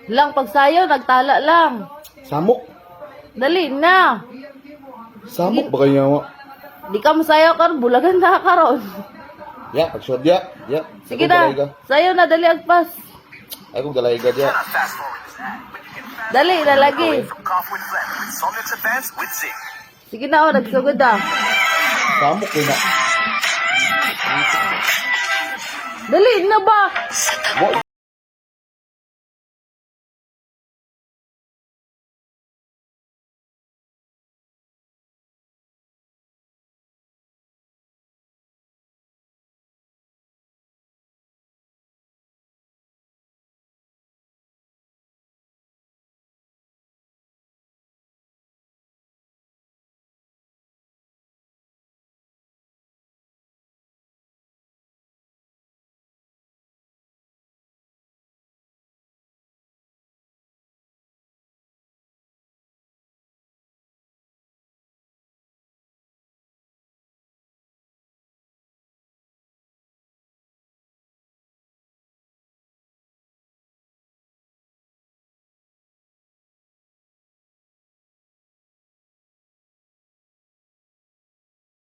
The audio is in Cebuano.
Lang pagsayaw, nagtala lang. Samok. Dali na. Samok ba kayo nga? Di ka masayaw karon, bulagan na karon. Ya, pagsuot ya. Ya. Sige Akong na. dalayga. Sayaw na, dali agpas. Ay kong dalayga diya. Dali na lagi. Sige na, oh, nagsugod na. Samok kay na. Dali na ba? Wa